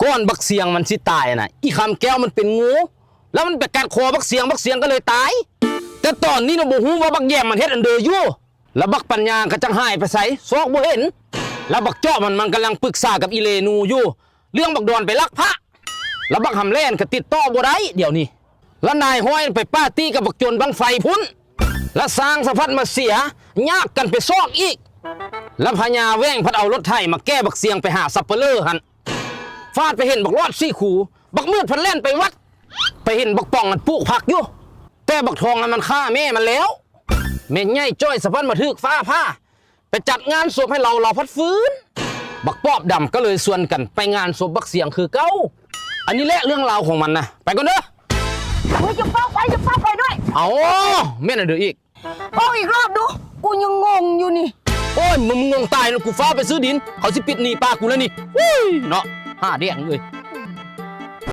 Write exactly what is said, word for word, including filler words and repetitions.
ก่อนบักเสียงมันสิตายน่ะ อีคำแก้วมันเป็นงู แล้วมันไปกัดคอบักเสียง บักเสียงก็เลยตาย แต่ตอนนี้น่ะบ่ฮู้ว่าบักแยมมันเฮ็ดอันเดออยู่ แล้วบักปัญญาก็จักหายไปไส ซอกบ่เห็น แล้วบักจอบมัน มันกำลังปรึกษากับอีเลนูอยู่ เรื่องบักดอนไปลักพระ แล้วบักหำแล่นก็ติดต่อบ่ได้เดี๋ยวนี้ แล้วนายฮ้อยไปปาร์ตี้กับบักโจรบั้งไฟพุ้น แล้วสร้างสะพัดมาเสีย ยากกันไปซอกอีก แล้วพญาแว่งพัดเอารถไถมาแก้บักเสียงไปหาสัปเหร่อหั่น ฟาดไปเห็นบักหลอดสีขาว บักมืดพัดแล่นไปวัด ไปเห็นบักป่องอันปลูกผักอยู่ แต่บักทองอันมันฆ่าแม่มันแล้ว แม่ใหญ่จ้อยสะพัดมาถืกฟ้าผ่า ไปจัดงานศพให้ลาว ลาวพัดฟื้น บักปอบดำก็เลยชวนกันไปงานศพบักเสียงคือเก่า อันนี้แหละเรื่องราวของมันนะ ไปก่อนเด้อ เฮ้ยอย่าเฝ้าไปอย่าเฝ้าไปด้วย เอาแม่นอันเดียวอีก เฝ้าอีกรอบดู กูยังงงอยู่นี่ โอ้ย มึงงงตายแล้ว กูฟ้าวไปซื้อดิน เขาสิปิดหนี้ปลากูแล้วนี่ อุ้ย เนาะ ห้าเด้งเลย